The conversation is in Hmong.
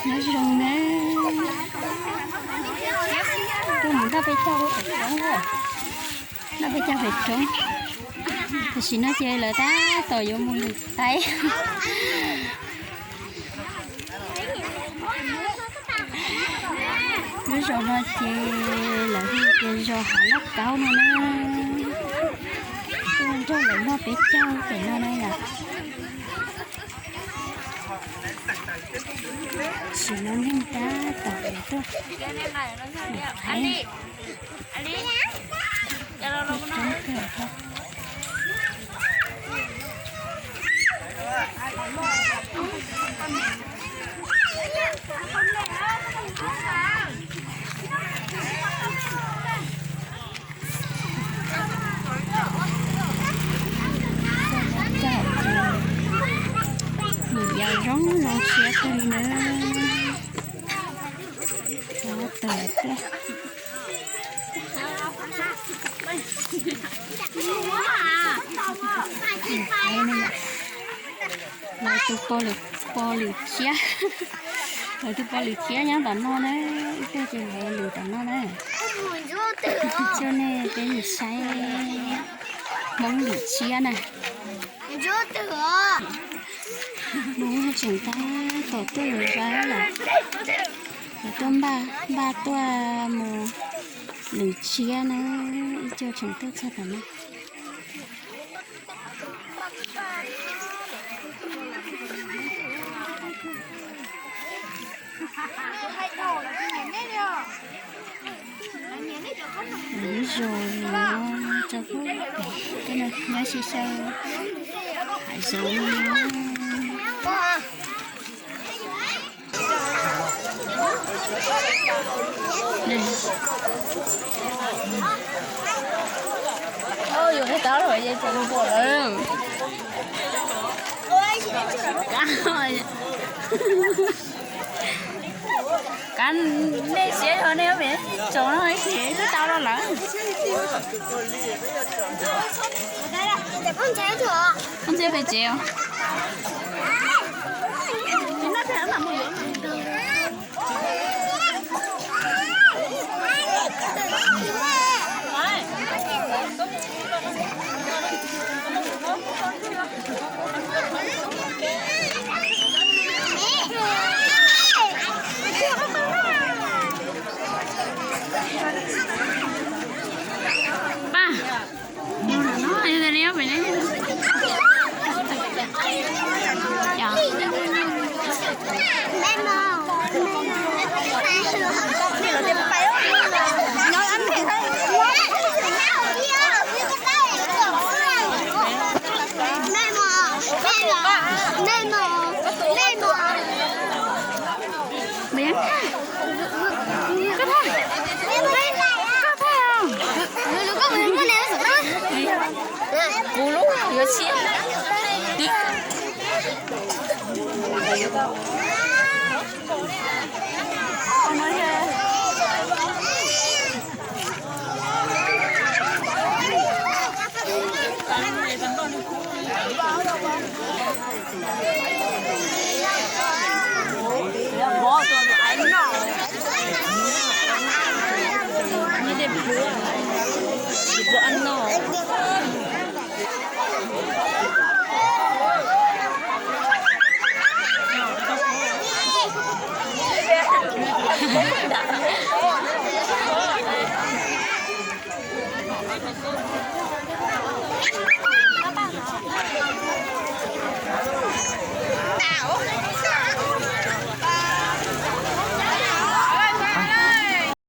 Nyob zoo na, tuaj mus noj peb caug pem roob, noj peb caug pem roob. Tam sim no ces lawv tab tom yuav mus lwm qaib. Lub zos no ces lawv hu tias zos Hav Laj Kaub no na. Tuaj nrog lawv noj peb caug pem no na yom. Tam sim no neeg tab tom tuaj. Mus yos zoo zoo siab kawg li na. Cov tawm tiag. Lawv tus pog lwm, pog lwm thiab, lawv tus pog lwm thiab nyob tom no na, ib pliag ces lawv lwm tom no na. Coj nej peb mus saib Hmoob lwm thiab na. Hmoob tseem tab tom tuaj yuav zaub lawm, lawv tuaj npaj, npaj tuaj mus lwm thiab na, ib co tseem tuaj txog tom no. Lub zos no rau pem tej no nyob xyaw xyaw hav zoov no. Yus tau lawm ces tsis nquam lawm. Kav nej siab yog nej ob peb tsoom no ces twb tau los lawm. Koj ntxhiab pem tsev os. Pa, no, no, no, no. Koj thaij, koj thaij os. Kuv lub yuav tshiab.